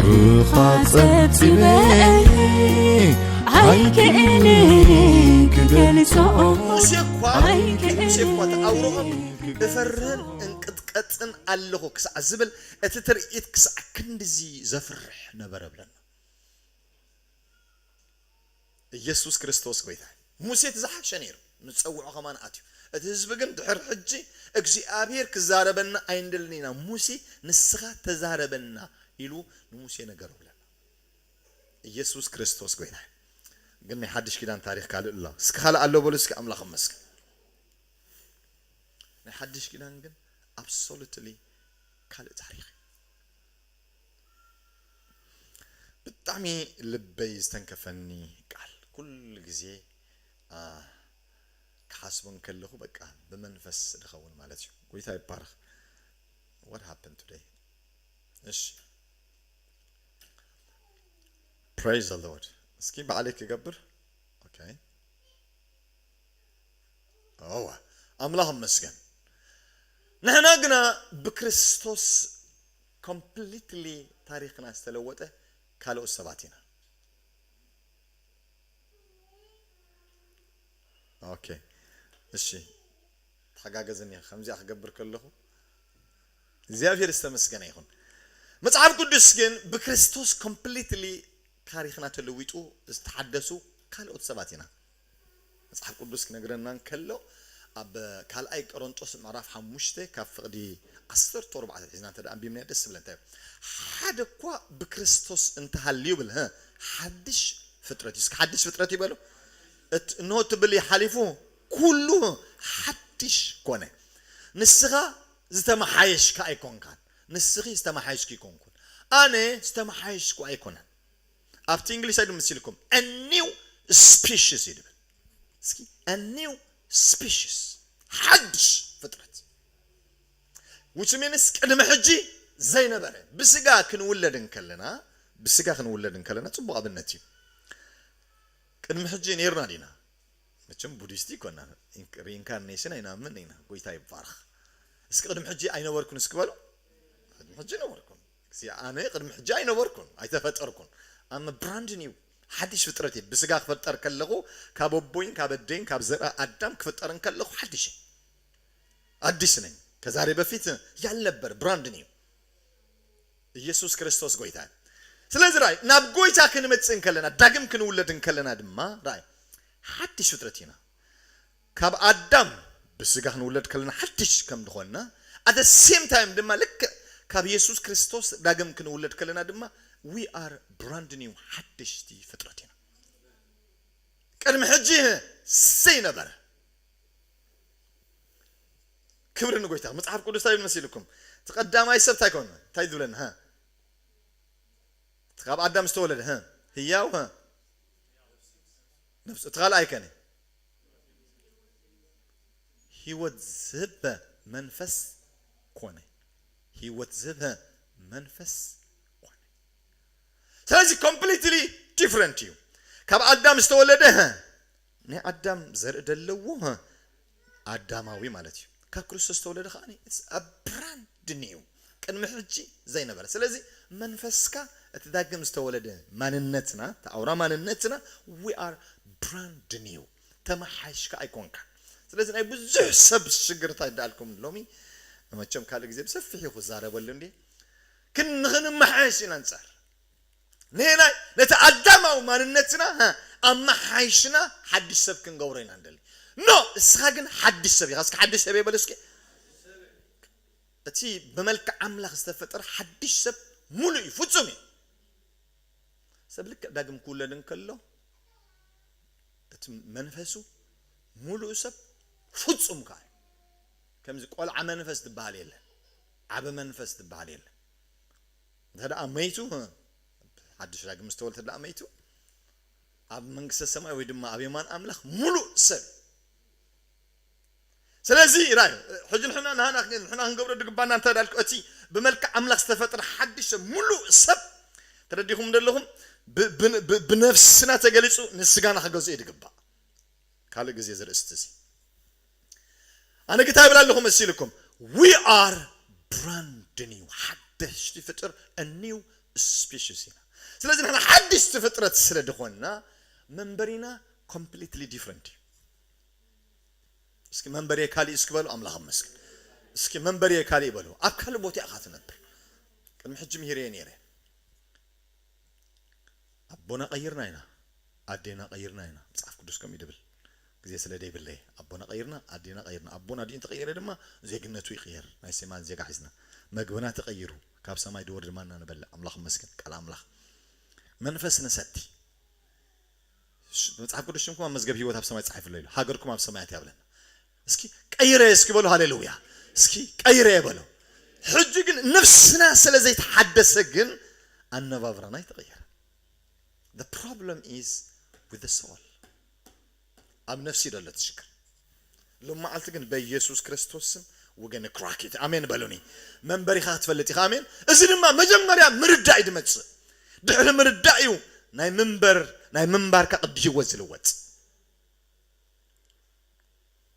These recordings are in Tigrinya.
ብኻ ጸብጺበ ኣይክእልን ክገልጾ። ሙሴ እኳ፣ ኣይክእልን ሙሴ እኳ እቲ ኣውርኦም ክገልጾ። እፈርህን እንቅጥቀጽን ኣለኹ ክሳዕ ዝብል፣ እቲ ትርኢት ክሳዕ ክንድዚ ዘፍርሕ ነበረ ብለና። ኢየሱስ ክርስቶስ ጎይታ። ሙሴ እቲ ዝሓሸ ነይሩ፣ ንጸውዖ ከማን ኣትዩ። እቲ ህዝቢ ግን ድሕሪ ሕጂ እግዚኣብሔር ክዛረበና ኣይንደልን ኢና፣ ሙሴ ንስኻ ተዛረበና ኢሉ ንሙሴ ነገሮ ብለና። ኢየሱስ ክርስቶስ ጎይታ። ግን ናይ ሓድሽ ኪዳን ታሪኽ ካልእ ኣሎ። እስኪ ካልእ ኣሎ በሉ እስኪ፣ ኣምላኽ ይመስገን። ናይ ሓድሽ ኪዳን ግን ኣብሶሉትሊ ካልእ ታሪኽ እዩ። ብጣዕሚ ልበይ ዝተንከፈኒ ቃል፣ ኩሉ ግዜ፣ አ፣ ክሓስቦ እንከለኹ በቃ ብመንፈስ ድኸውን ማለት እዩ። ጎይታ ይባረኽ። What happened today? እሺ። Praise the Lord። እስኪ ባዕለይ ክገብር። ኦኬ። እዋ፣ ኣምላኽ ይመስገን። ንሕና ግና ብክርስቶስ ኮምፕሊትሊ ታሪኽና ዝተለወጠ ካልኦት ሰባት ኢና። ኦኬ፣ እሺ፣ ተሓጋገዝኒ። ከምዚኣ ክገብር ከለኹ እግዚኣብሔር ዝተመስገነ ይኹን። መጽሓፍ ቅዱስ ግን ብክርስቶስ ኮምፕሊትሊ ታሪኽና ተለዊጡ ዝተሓደሱ ካልኦት ሰባት ኢና። መጽሓፍ ቅዱስ ክነግረና እንከሎ፣ ኣብ ካልኣይ ቆሮንጦስ ምዕራፍ ሓሙሽተ ካብ ፍቕዲ ዓሰርተ ኣርባዕተ ሒዝና እንተ ደኣ ኣንቢብናዮ ደስ ዝብለና እዩ። ሓደ እኳ ብክርስቶስ እንተሃልዩ ይብል፣ ህ፣ ሓድሽ ፍጥረት እዩ። እስኪ ሓድሽ ፍጥረት ይበሉ። እት-፣ እንሆ እቲ ብሉይ ሓሊፉ ኩሉ ሓድሽ ኮነ። ንስኻ ዝተመሓየሽካ ኣይኮንካን። ንስኺ ዝተመሓየሽኪ ኣይኮንኩን። ኣነ ዝተመሓየሽኩ ኣይኮነን። ኣብቲ እንግሊዝ ኣይድምስ ኢልኩም፣ a new species እዩ ድብል። እስኪ፣ a new species፣ ሓድሽ ፍጥረት። Which means ቅድሚ ሕጂ ዘይነበረ። ብስጋ ክንውለድ እንከለና፣ ብስጋ ክንውለድ እንከለና፣ ጽቡቕ ኣብነት እዩ። ቅድሚ ሕጂ ነይርና ዲና? መቸም ቡዲስት ይኮና፣ ሪኢንካርኔሽን ኣይናምን ኢና። ጎይታ ይባርኽ። እስኪ ቅድሚ ሕጂ ኣይነበርኩን እስኪ በሉ። ቅድሚ ሕጂ ነበርኩን። እዚ ኣነ ቅድሚ ሕጂ ኣይነበርኩን፣ ኣይተፈጠርኩን። I'm a brand new፣ ሓድሽ ፍጥረት እየ። ብስጋ ክፈጠር ከለኹ ካብ ኣቦይን ካብ ኣደይን ካብ ዘርአ ኣዳም ክፍጠርን ከለኹ ሓድሽ እየ። ኣዲስ ነኝ። ከዛሬ በፊት ያልነበር ብራንድ ኒው። ኢየሱስ ክርስቶስ ጎይታ እዩ። ስለዚ ራይ ናብ ጎይታ ክንመጽእ እንከለና፣ ዳግም ክንውለድ እንከለና ድማ ራይ ሓድሽ ፍጥረት ኢና። ካብ ኣዳም ብስጋ ክንውለድ ከለና ሓድሽ ከም ዝኾንና፣ at the same time ድማ ልክዕ ካብ ኢየሱስ ክርስቶስ ዳግም ክንውለድ ከለና ድማ we are brand new፣ ሓደሽቲ ፍጥረት ኢና። ቅድሚ ሕጂ ዘይነበረ። ክብሪ ንጎይታ። መጽሓፍ ቅዱስ እንታይ ይብል መሲልኩም? እቲ ቀዳማይ ሰብ እንታይ ኮነ? እንታይ ዝብለና? ሀ? እቲ ካብ ኣዳም ዝተወለደ፣ ሀ? ህያው፣ ሀ? ነፍሱ፣ እቲ ካልኣይ ከነ? ህይወት ዝህብ መንፈስ ኮነ። ህይወት ዝህብ መንፈስ ኮነ። ስለዚ ኮምፕሊትሊ ዲፍረንት እዩ። ካብ ኣዳም ዝተወለደ፣ ሀ? ናይ ኣዳም ዘርኢ ዘለዎ፣ ሀ? ኣዳማዊ ማለት እዩ። ካብ ክርስቶስ ዝተወለደ ከኣ it's a brand new፣ ቅድሚ ሕጂ ዘይነበረ። ስለዚ መንፈስካ፣ እቲ ዳግም ዝተወለደ ማንነትና፣ እቲ ኣውራ ማንነትና፣ we are brand new፣ ተመሓይሽካ ኣይኮንካ። ስለዚ ናይ ብዙሕ ሰብ ሽግርታ ይዳልኩም ሎሚ፣ መቸም ካልእ ግዜ ብሰፊሕ እዩ ክዛረበሉ እንዴ። ክን-፣ ንኽንመሓየሽ ኢና ንጸር። ንሕና ነቲ ኣዳማዊ ማንነትና፣ ሀ፣ ኣመሓይሽና ሓድሽ ሰብ ክንገብሮ ኢና ንደሊ። ኖ፣ እስኻ ግን ሓድሽ ሰብ ኢኻ። እስኪ ሓድሽ ሰብ እየ በሉ እስኪ። እቲ ብመልክዕ ኣምላኽ ዝተፈጠረ ሓድሽ ሰብ ሙሉእ እዩ፣ ፍጹም እዩ። ሰብ ልክዕ ዳግም ክውለድ እንከሎ፣ እቲ መንፈሱ ሙሉእ ሰብ ፍጹም ከኣ እዩ። ከምዚ ቆልዓ መንፈስ ዝበሃል የለን፣ ዓቢ መንፈስ ዝበሃል የለን። እንተ ደኣ መይቱ፣ ሓድሽ ዳግም ዝተወልደ ደኣ መይቱ፣ ኣብ መንግስተ ሰማይ ወይ ድማ ኣብ የማን ኣምላኽ ሙሉእ ሰብ። ስለዚ ራይ፣ ሕጂ ንሕና፣ ንሕና፣ ንሕና ክንገብሮ ድግባና እንታይ ዳልኩ፣ እቲ ብመልክዕ ኣምላኽ ዝተፈጥረ ሓድሽ ሰብ፣ ሙሉእ ሰብ፣ ተረዲኹም ደለኹም፣ ብ-፣ ብ-፣ ብ-፣ ብነፍስና ተገሊጹ ንስጋና ክገዝኦ እዩ ድግባእ። ካልእ ግዜ ዝርእስቲ እዚ። ኣነ ግታ ይብል ኣለኹ መሲልኩም። We are brand new፣ ሓደሽቲ ፍጥር፣ a new species ኢና። ስለዚ ንሕና ሓድሽቲ ፍጥረት ስለ ዝኾንና መንበሪና completely different እዩ። እስኪ መንበሪ ካልእ እስኪ በሉ፣ ኣምላኽ ይመስገን። እስኪ መንበሪ ካልእ በሉ። ኣብ ካልእ ቦታ ኢኻ ትነብር። ቅድሚ ሕጂ ምሂረየ ነይረ። ኣቦና ቀይርና ኢና፣ ኣዴና ቀይርና ኢና። መጽሓፍ ቅዱስ ከምኡ እዩ ድብል። ግዜ ስለ ደይብለይ ኣቦና ቀይርና፣ ኣዴና ቀይርና። ኣቦን ኣዲኡን ተቐይረ ድማ ዜግነቱ ይቕየር። ናይ ሰማይ ዜጋ ሒዝና። መግብና ተቐይሩ። ካብ ሰማይ ድወርድ ማና ንበልዕ። ኣምላኽ ይመስገን። ቃል ኣምላኽ። መንፈስ ንሰቲ። ሽ-፣ መጽሓፍ ቅዱስ ሽምኩም ኣብ መዝገብ ህይወት ኣብ ሰማይ ተጻሒፉ ኣሎ ኢሉ። ሃገርኩም ኣብ ሰማያት እያ ብለና። እስኪ ቀይረ እስኪ በሉ፣ ሃሌሉያ። እስኪ ቀይረ በሉ። ሕጂ ግን ነፍስና ስለ ዘይተሓደሰ ግን ኣነባብራና ይተቐየረ። The problem is with the soul። ኣብ ነፍሲ ደሎ እቲ ሽግር። ሎም መዓልቲ ግን በኢየሱስ ክርስቶስ ስም we're gonna crack it። ኣሜን በሉኒ። መንበሪኻ ክትፈልጥ ኢኻ። ኣሜን። እዚ ድማ መጀመርያ ምርዳእ እዩ ድመጽእ። ድሕሪ ምርዳእ እዩ ናይ ምንበር፣ ናይ ምንባርካ ቅዲ ህይወት ዝልወጥ።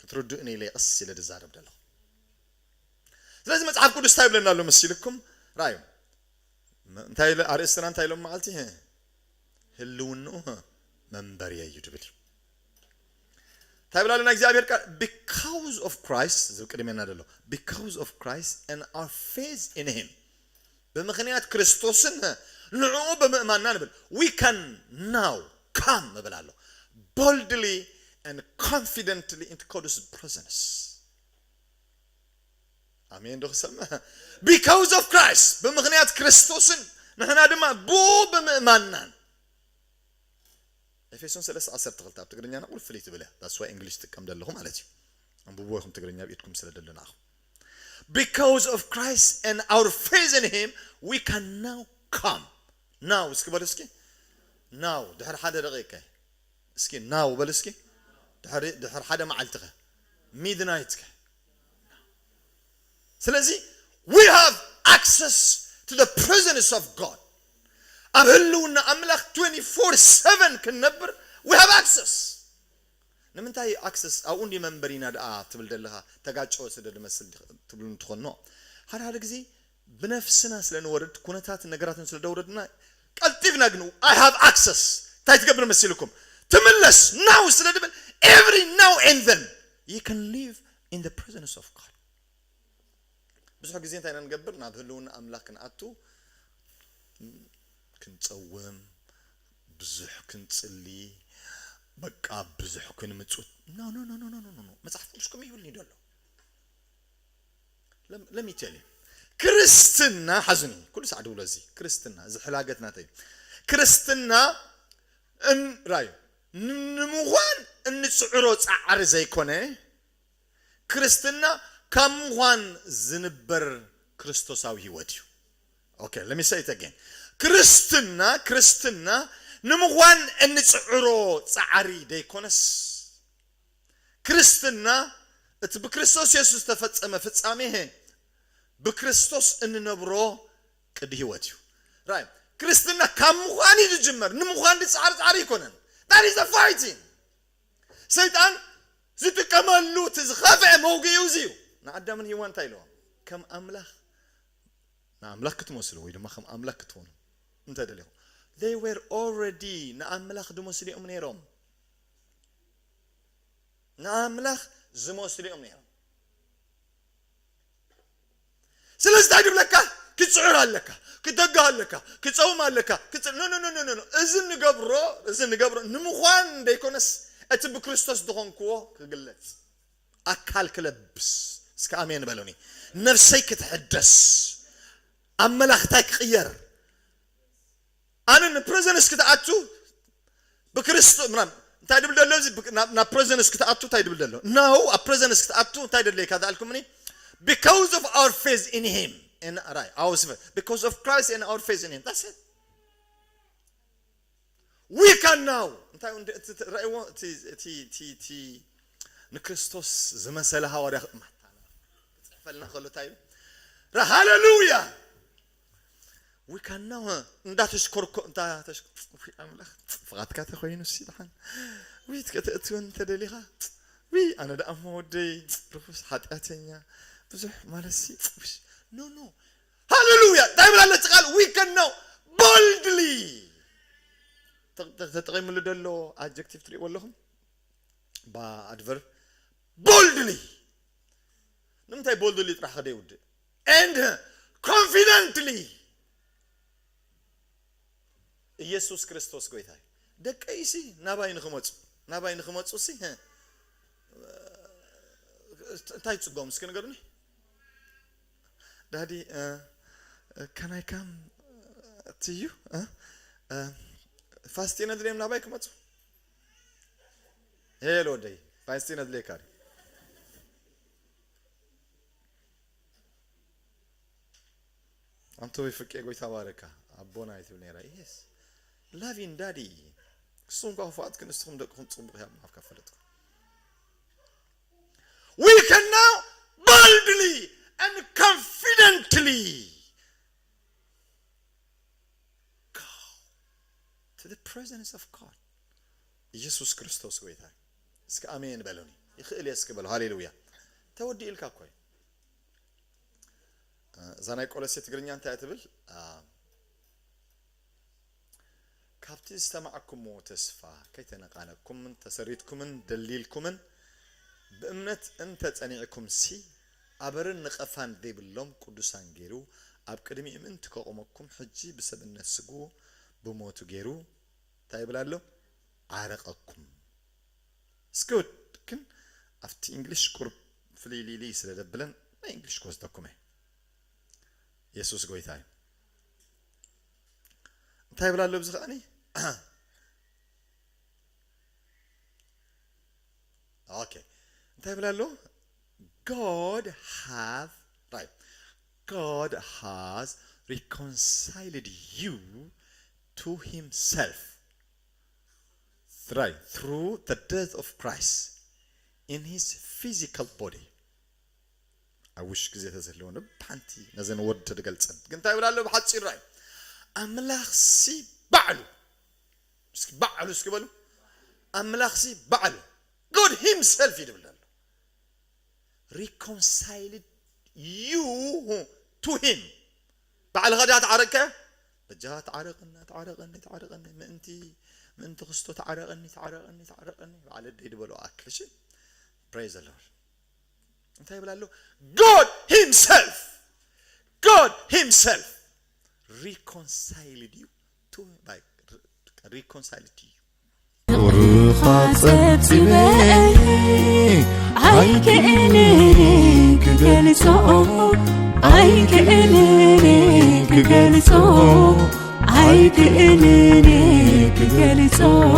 ክትርድኡኒ ኢለ ቀስ ኢለ ድዛረብ ዘለኹ። ስለዚ መጽሓፍ ቅዱስ እንታይ ይብለና ኣሎ መሲልኩም? ራእዩ። መ-፣ እንታይ ኢለ፣ ኣርእስትና እንታይ ኢሎም መዓልቲ? ህልውንኡ መንበሪ እዩ ድብል እዩ። እንታይ ብላ ኣለና እግዚኣብሔር ቃል? Because of Christ ዝብል ቅድሜና ዘሎ። Because of Christ and our faith in him። ብምኽንያት ክርስቶስን ንዕኡ ብምእማንና ንብል። We can now come እብል ኣሎ። Boldly and confidently into God's presence። ኣሜን ዶ ክሰምዕ? Because of Christ፣ ብምኽንያት ክርስቶስን ንሕና ድማ ብኡ ብምእማንናን። ኤፌሶን ሰለስተ ዓሰርተ ክልተ ኣብ ትግርኛና ቁልፍ ፍልይ ትብል እያ። That's why English ትጥቀም ዘለኹ ማለት እዩ። ኣንብብዎ ኢኹም ትግርኛ ኣብ ኢድኩም ስለ ደሎ ንዓኹም። Because of Christ and our faith in him, we can now come. Now እስኪ በሉ እስኪ። Now ድሕሪ ሓደ ደቂቀ። እስኪ now በሉ እስኪ። ድሕሪ፣ ድሕሪ ሓደ መዓልቲ ከ? Midnight ከ? ስለዚ we have access to the presence of God። ኣብ ህልውና ኣምላኽ twenty-four seven ክንነብር we have access። ንምንታይ ኣክሰስ ኣብኡ እንዲ መንበሪና ደኣ ትብል ዘለኻ? ተጋጨወ ስለ ድመስል ትብሉ እንትኾኖ፣ ሓደ ሓደ ግዜ ብነፍስና ስለ ንወርድ፣ ኩነታትን ነገራትን ስለ ደውረድና፣ ቀልጢፍና ግን I have access እንታይ ትገብር መሲልኩም? ትምለስ now ስለ ድብል every now and then you can live in the presence of God። ብዙሕ ግዜ እንታይ ኢና ንገብር? ናብ ህልውና ኣምላኽ ክንኣቱ ክንጸውም፣ ብዙሕ ክንጽሊ፣ በቃ ብዙሕ ክንምጹት። No, no, no, no, no, no, no። መጽሓፍ ቅዱስ ከምኡ ይብልኒ ደሎ። Let me tell you። ክርስትና ሓዙኒ፣ ኩሉ ሳዕ ድብሎ እዚ ክርስትና፣ እዚ ሕላገት ናተይ። ክርስትና እን-፣ ራዩ፣ ን-፣ ንምዃን እንጽዕሮ ጻዕሪ ዘይኮነ፣ ክርስትና ካብ ምዃን ዝንበር ክርስቶሳዊ ህይወት እዩ። Okay, let me say it again። ክርስትና፣ ክርስትና ንምዃን እንጽዕሮ ጻዕሪ ደይኮነስ፣ ክርስትና እቲ ብክርስቶስ የሱስ ዝተፈጸመ ፍጻሜ፣ ብክርስቶስ እንነብሮ ቅዲ ህይወት እዩ። ራይ፣ ክርስትና ካብ ምዃን እዩ ዝጅመር፣ ንምዃን ዝጻዕር ጻዕሪ ኣይኮነን። That is the fighting። ሰይጣን ዝጥቀመሉ እቲ ዝኸፍአ መውግኡ እዚ እዩ። ንኣዳምን ሄዋን እንታይ ኢልዎም? ከም ኣምላኽ፣ ንኣምላኽ ክትመስሉ ወይ ድማ ከም ኣምላኽ ክትኾኑ እንተደሊኹም። They were already ንኣምላኽ ዝመስሉ እዮም ነይሮም። ንኣምላኽ ዝመስሉ እዮም ነይሮም። ስለዚ እንታይ ድብለካ? ክትጽዕር ኣለካ፣ ክተግህ ኣለካ፣ ክጸውም ኣለካ። ክጽ-፣ ኖ፣ ኖ፣ ኖ፣ ኖ፣ ኖ። እዚ ንገብሮ፣ እዚ ንገብሮ ንምዃን ደይኮነስ፣ እቲ ብክርስቶስ ዝኾንክዎ ክግለጽ፣ ኣካል ክለብስ። እስከ ኣሜን በሉኒ። ነፍሰይ ክትሕደስ፣ ኣመላኽታይ ክቕየር። ኣነ ንፕሬዘንስ ክትኣቱ ብክርስቶስ ምናምን እንታይ ድብል ደሎ? እዚ ብክ-፣ ናብ፣ ናብ ፕሬዘንስ ክትኣቱ እንታይ ድብል ደሎ? ናው ኣብ ፕሬዘንስ ክትኣቱ እንታይ ደለካ ዝኣልኩምኒ? Because of our faith in him። And፣ right, our faith. Because of Christ and our faith in him. That's it. We can now። እንታይ እንደ-፣ እቲ፣ እቲ፣ ረእይዎ፣ እቲ፣ እቲ፣ እቲ፣ እቲ ንክርስቶስ ዝመሰለ ሃዋርያ ማታና ክጽሕፈልና ከሎ እንታይ እዩ? ረ-፣ ሃሌሉያ! We can now፣ እ፣ እንዳተሽኮርኮ-፣ እንዳተሽ-፣ ውይ ኣምላኽ፣ ፍቓድካ ተኾይኑ ሲ ደሓን። ውይ፣ ክትእትውን እንተደሊኻ። ውይ፣ ኣነ ደኣ እሞ ወደይ ርኹስ ሓጢኣተኛ፣ ብዙሕ ማለት ሲ፣ ውይ፣ ኖ፣ ኖ። ሃሌሉያ! እንታይ ይብል ኣሎ እቲ ቃል? We can now፣ ተጠቂምሉ ዘሎ ኣጀክቲቭ ትሪእዎ ኣለኹም? ባ ኣድቨርብ፣ ቦልድሊ። ንምንታይ ቦልድሊ ጥራሕ ከደ ይውድእ? And ኮንፊደንትሊ። ኢየሱስ ክርስቶስ ጎይታ እዩ። ደቀይሲ ናባይ ንክመፁ፣ ናባይ ንክመፁ ሲ እንታይ ፅጎም እስኪ ንገሩኒ? ዳዲ፣ ካናይ ካም ትዩ? ፋስቲነ ድሌም ናባይ ክመፁ? ሄሎ ወደይ፣ ፋስቲነ ድሌካ ድዩ? ኣንተ ወይ ፍቄ ጎይታ ባረካ ኣቦና ይትብል ነራ። Yes, loving daddy። ክሱም ኳ ክፉኣት ክንስኹም ደቅኹም ጽቡቕ ያብ ማፍካ ፈለጥኩ። We can now boldly and confidently go to the presence of God. ኢየሱስ ክርስቶስ ጎይታ። እስኪ ኣሜን በሉኒ። ይኽእል እየ እስኪ በሉ። ሃሌሉያ። ተወዲእልካ እኮ እዩ። እዛ ናይ ቆሎሴ ትግርኛ እንታይ እያ ትብል? ካብቲ ዝተማዕኩምዎ ተስፋ ከይተነቓነቅኩምን ተሰሪትኩምን ደሊልኩምን ብእምነት እንተ ጸኒዕኩምሲ፣ ኣበርን ንቐፋን ዘይብሎም ቅዱሳን ገይሩ ኣብ ቅድሚኡ ምእንቲ ከቆመኩም፣ ሕጂ ብሰብነት ስግኡ ብሞቱ ገይሩ እንታይ ይብል ኣሎ? ዓረቐኩም። It's good። ግን ኣብቲ እንግሊሽ ቁርብ ፍልይልይልይ ስለ ዘብለን ናይ እንግሊሽ ክወስደኩም እየ። የሱስ ጎይታ እዩ። እንታይ ይብል ኣሎ ኣብዚ ከዓኒ? ኦኬ። እንታይ ይብል ኣሎ? God have, right. God has reconciled you to himself. Right, through the death of Christ in his physical body. I wish ግዜ ተዝህልወኒ ብሓንቲ ነዘን ወርድ ተድገልጸን። ግን እንታይ ይብል ኣሎ ብሓጺሩ? ራይ ኣምላኽሲ ባዕሉ፣ እስኪ ባዕሉ እስኪ በሉ። ኣምላኽሲ ባዕሉ፣ God himself ይብል ኣሎ። Reconciled you to him. ባዕልኻ ዳ ተዓረቅካ? በጃኻ ተዓረቀና፣ ተዓረቀኒ፣ ተዓረቀኒ፣ ምእንቲ፣ ምእንቲ ክርስቶ ተዓረቀኒ፣ ተዓረቀኒ፣ ተዓረቀኒ። ባዕለ ደይ ድበሎ ኣክል፣ እሺ? Praise the Lord። እንታይ ይብል ኣሎ? God himself, God himself reconciled you to, by, reconciled to you. ቁርኻ ጸብጺበ ኣይክእልን ክገልጾ፣ ኣይክእልን ክገልጾ፣ ኣይክእልን ክገልጾ።